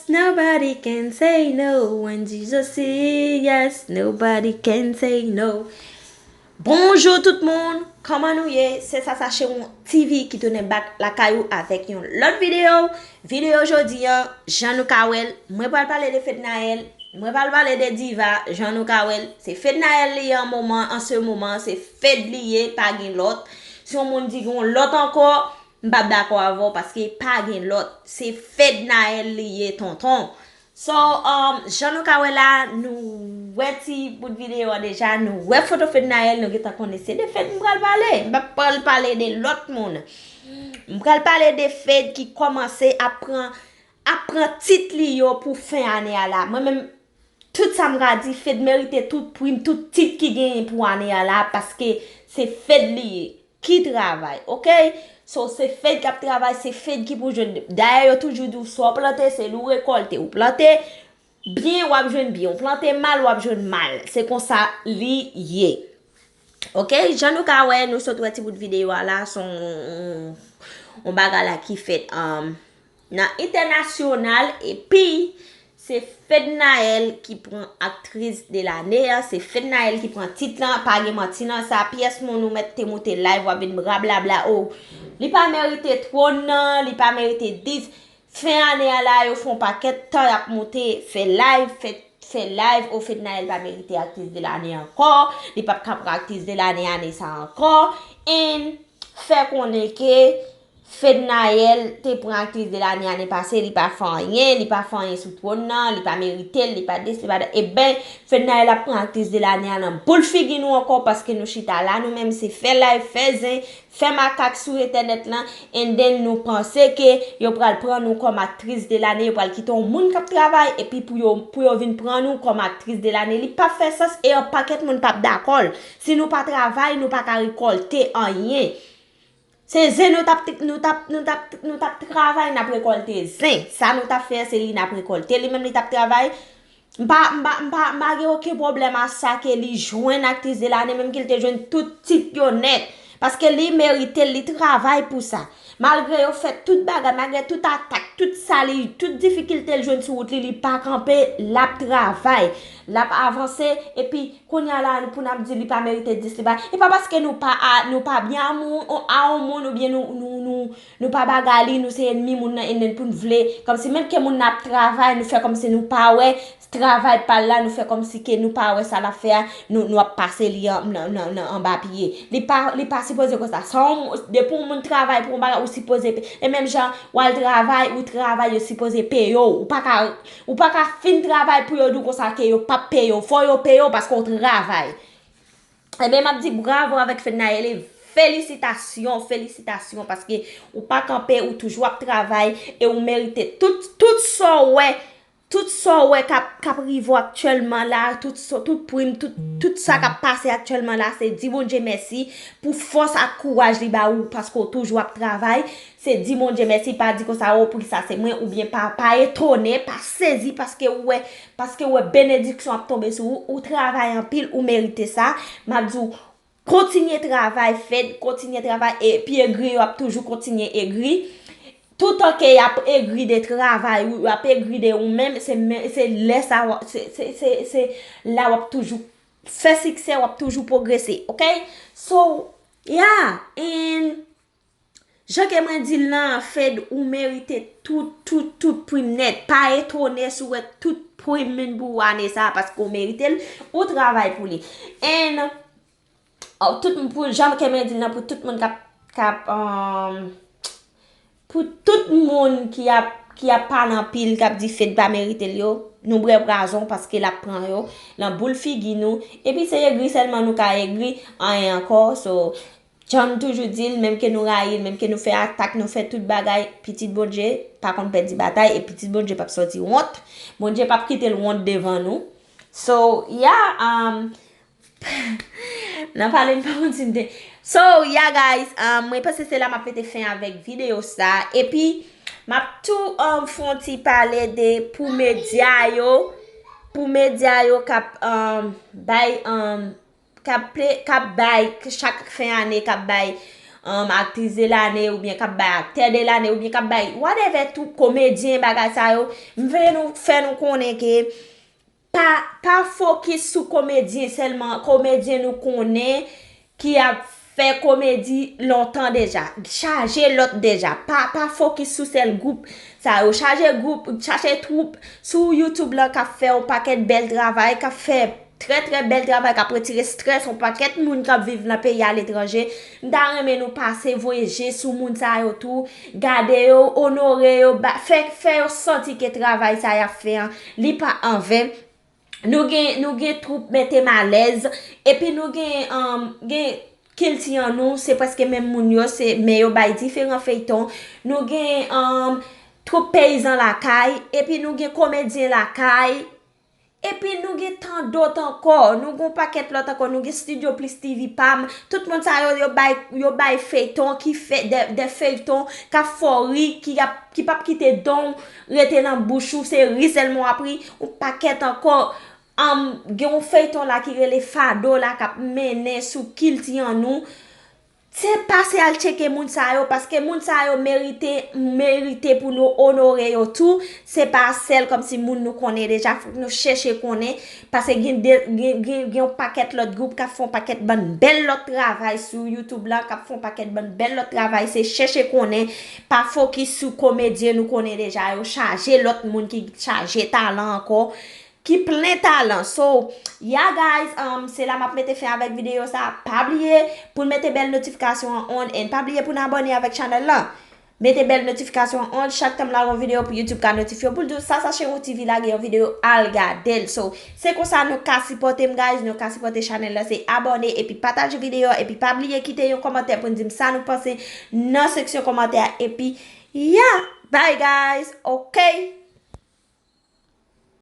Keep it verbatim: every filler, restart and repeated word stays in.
Nobody can say no when Jesus say yes. Nobody can say no. Bonjou tout moun, kòman nou ye? Se Sasa Chewon T V ki tounen back lakay ou avèk yon lòt videyo. Videyo jodi an, jan nou ka wè l, mwen pral pale de Fednaelle, mwen pral pale de Diva, jan nou ka wè l, se Fednaelle li ye an moman, an se moman, se Fed li ye, pa gen lòt. Si yon moun di gen yon lòt ankò, m p ap dakò avè w paske pa gen lòt. Se Fednaelle li ye, tonton. So, um, jan nou ka wè la, nou wè ti bout videyo a deja, nou wè foto Fednaelle, nou gentan konnen se de Fed m pral pale. M p ap pral pale de lòt moun. M pral pale de Fed ki kòmanse ap pran, ap pran tit li yo pou fen ane a la. Mwen menm, tout sa m ka di, Fed merite tout prim, tout tit ki genyen pou ane a la, paske se Fed li ye. Ki travay, oke? So, se Fed k ap travay, se Fed ki pou jwenn. Dayè, yo toujou di w, sa w plante, se li w rekòlte. Ou plante byen, w ap jwenn byen. Ou plante mal, w ap jwenn mal. Se konsa li ye. Oke? Jan nou ka wè, nou sot wè ti bout videyo a la, se yon, yon bagay la ki fèt, um, nan entènasyonal, epi se Fednaelle ki pran aktris de lane a, se Fednaelle ki pran tit lan, pa gen manti nan sa, pyès moun ou mèt te moute live, w ap vin rablabla, o, li pa merite twòn nan, li pa merite dis, fen ane a la, yo fè yon pakèt tan y ap moute, fè live, fè, fè live, o, Fednaelle pa merite aktris de lane ankò, li p ap ka pran aktris de lane ane sa ankò, and fè konnen ke Fednaelle te pran aktris de lane ane pase, li pa fè anyen, li pa fè anyen sou twòn nan, li pa merite l, li pa dis, li pa dat. Eben, Fednaelle ap pran aktris de lane a nan boul figi nou ankò, paske nou chita la, nou menm se fè live, fè zen, fè makak sou entènèt lan, and then nou panse ke yo pral pran nou kòm aktris de lane, yo pral kite yon moun k ap travay, epi pou yo, pou yo vin pran nou kòm aktris de lane, li p ap fè sans, e yon pakèt moun p ap dakò l. Si nou pa travay, nou pa ka rekòlte anyen. Se zen nou t ap, nou t ap, nou t ap, nou t ap travay, n ap rekòlte zen. Sa nou t ap fè, se li n ap rekòlte. Li menm, li t ap travay. M pa, m pa, m pa, m pa gen okenn pwoblèm a sa ke li jwenn aktris de lane, menm ke l te jwenn tout tit yo nèt. Paske li merite l, li travay pou sa. Malgre yo fè tout bagay, malgre tout atak, tout sa li, tout difikilte l jwenn sou wout li, li pa kanpe, l ap travay, l ap avanse, epi kounye a la, pou n ap di li pa merite dis, li pa, e pa paske nou pa a, nou pa byen a moun, a yon moun, oubyen nou, nou, nou, nou pa bagay li, nou se ènmi moun nan, and then pou n vle, kòmsi menm ke moun nan ap travay, nou fè kòmsi nou pa wè travay pa l la, nou fè kòmsi ke nou pa wè sa l ap fè a, nou, nou ap pase li an, nan, nan, nan anba pye. Li pa, li pa sipoze konsa. Sa yon moun, depi yon moun travay pou yon bagay, ou sipoze pe-, e menm jan, w al travay, ou travay, yo sipoze peye w. Ou pa ka, ou pa ka fin travay pou yo di w konsa ke yo p ap peye w. Fò yo peye w paske w travay. Ebyen, m ap di bravo avèk Fednaelle, felisitasyon, felisitasyon, paske ou pa kanpe, ou toujou ap travay, e ou merite tout, tout sa w wè, tout sa w wè k ap, k ap rive w aktyèlman la, tout sa, tout prim, tout, tout sa k ap pase aktyèlman la, se di Bondye mèsi pou fòs ak kouraj li ba ou, paske w toujou ap travay. Se di Bondye mèsi, pa di konsa, o, poukisa se mwen, oubyen pa, pa etone, pa sezi, paske ou wè, paske ou wè benediksyon ap tonbe sou ou, ou travay anpil, ou merite sa. M ap di w, kontinye travay, Fed, kontinye travay, epi egri yo ap toujou kontinye egri. Toutan ke y ap egri de travay ou, y ap egri de ou menm, se men, se lè sa w, se, se, se, se la w ap toujou fè siksè, w ap toujou pwogrese, oke? So, yeah, and jan ke mwen di l lan, Fed, ou merite tout, tout, tout prim nèt. Pa etone si w wè tout prim vin pou ou ane sa a, paske w merite l, ou travay pou li. And, oh, tout, pou jan ke mwen di l lan, pou tout moun k ap, k ap, um, pou tout moun ki ap, ki ap pale anpil, k ap di Fed pa merite l yo, nou bwè pwazon paske l ap pran yo nan boul figi nou. Epi se egri sèlman nou ka egri, anyen ankò. So, jan m toujou di l, menm ke nou rayi l, menm ke nou fè atak, nou fè tout bagay, pitit Bondye pa konn pèdi batay, e pitit Bondye p ap sòti wont. Bondye p ap kite l wont devan nou. So, yeah, um, nan pale m pa konn si m te. So, yeah, guys, um, mwen panse se la m ap mete fen avèk videyo sa. Epi, m ap tou, um, fè yon ti pale de pou medya yo, pou medya yo k ap, um, bay, um, k ap ple-, k ap bay, k-, chak fen ane, k ap bay, um, aktris de lane oubyen k ap bay aktè de lane oubyen k ap bay whatever tou, komedyen, bagay sa yo, m vle nou fè nou konnen ke pa, pa fokis sou komedyen sèlman, komedyen nou konnen ki ap fè komedi lontan deja. Chaje lòt deja. Pa, pa fokis sou sèl gwoup sa yo. Chaje gwoup, chaje twoup sou YouTube lan k ap fè yon pakèt bèl travay, k ap fè trè, trè bèl travay, k ap retire strès yon pakèt moun k ap viv nan peyi aletranje. M ta renmen nou pase voye je sou moun sa yo tou. Gade yo, onore yo, ba, fè, fè yo santi ke travay sa y ap fè an, li pa anven. Nou gen, nou gen twoup Mete M Alèz, epi nou gen, um, gen Kilti An Nou, se prèske menm moun yo, se, men yo bay diferan feyton. Nou gen, um, twoup Peyizan Lakay, epi nou gen Komedyen Lakay, epi nou gen tandòt ankò, nou gen yon pakèt lòt ankò, nou gen Studio Plus T V pa m, tout moun sa yo, yo bay, yo bay feyton ki fè, de, de feyton k ap fè w ri, ki ap, ki p ap kite dan w rete nan bouch ou, se ri sèlman w ap ri, yon pakèt ankò. Am, gen yon feyton la ki rele Fado la k ap mennen sou Kilti An Nou. Se pase al tcheke moun sa yo, paske moun sa yo merite, merite pou nou onore yo tou. Se pa sèl kòmsi moun nou konnen deja, fòk nou chèche konnen, paske gen de, gen, gen, gen yon pakèt lòt gwoup k ap fè yon pakèt bann bèl lòt travay sou YouTube la, k ap fè yon pakèt bann bèl lòt travay, se chèche konnen, pa fokis sou komedyen nou konnen deja yo, chaje lòt moun ki chaje talan ankò, ki plen talan. So, yeah guys, um, se la m ap mete fen avèk videyo sa. Pa bliye pou n mete bèl notifikasyon an on, and pa bliye pou n abòne avèk chanèl la. Mete bèl notifikasyon an on, chak tan m lage yon videyo pou YouTube ka notifye w, pou l di w Sasa Cherou T V lage yon videyo, al gade l. So, se konsa nou ka sipòte m guys, nou ka sipòte chanèl la, se abòne epi pataje videyo, epi pa bliye kite yon kòmantè pou n di m sa nou panse nan seksyon kòmantè a, epi yeah, bye guys, ok.